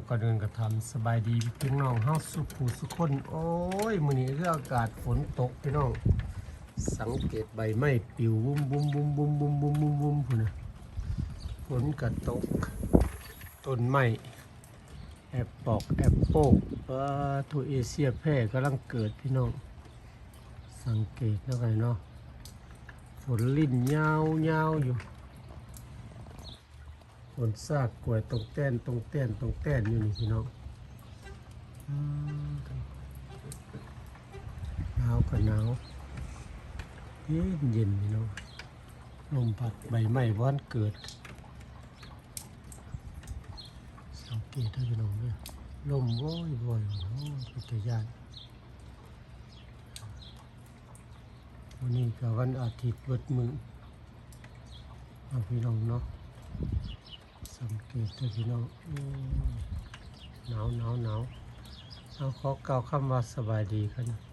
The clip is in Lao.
ກ່ອນອື່ນກໍຖາມສະບາຍດີພີ່ນ້ອງເຮົາສູ່ຜູ້ສູ່ຄົນ. ໂອ້ຍ ມື້ນີ້ຄືອາກາດຝົນຕົກພີ່ນ້ອງ, ສັງເກດໃບໄມ້ປິວວຸ້ມໆໆໆໆໆພຸ້ນນະ, ຝົນກໍຕົກ, ຕົ້ນໄມ້ແອັບປອກແອັບໂປ້, ປາໂທ້ ເອເຊຍແພກຳລັງເກີດພີ່ນ້ອງ, ສັງເກດເນາະ ເນາະ, ຝົນລິ້ນຍາວໆຢູ່. ຝົນຊາກກວຍຕົງແຕ້ນ ຕົງແຕ້ນ ຕົງແຕ້ນຢູ່ນີ້ພີ່ນ້ອງ. ອືມ ໜາວກໍໜາວ ເຢັນໆ ພີ່ນ້ອງ, ລົມພັດໃບໄມ້ບໍ່ທັນເກີດ. ສັງເກດເດີພີ່ນ້ອງເດີ, ລົມໂວຍໆ ໂອ້ຍ ເປັນຕາຢ້ານ. ມື້ນີ້ກໍວັນອາທິດເບິດມື້ເນາະ ພີ່ນ້ອງເນາະ, ສັງເກດເດີພີ່ນ້ອງ. ໂອ້ຍ ໜາວໆໆ. ເອົາ ຂໍກ່າວຄຳວ່າສະບາຍດີກັນ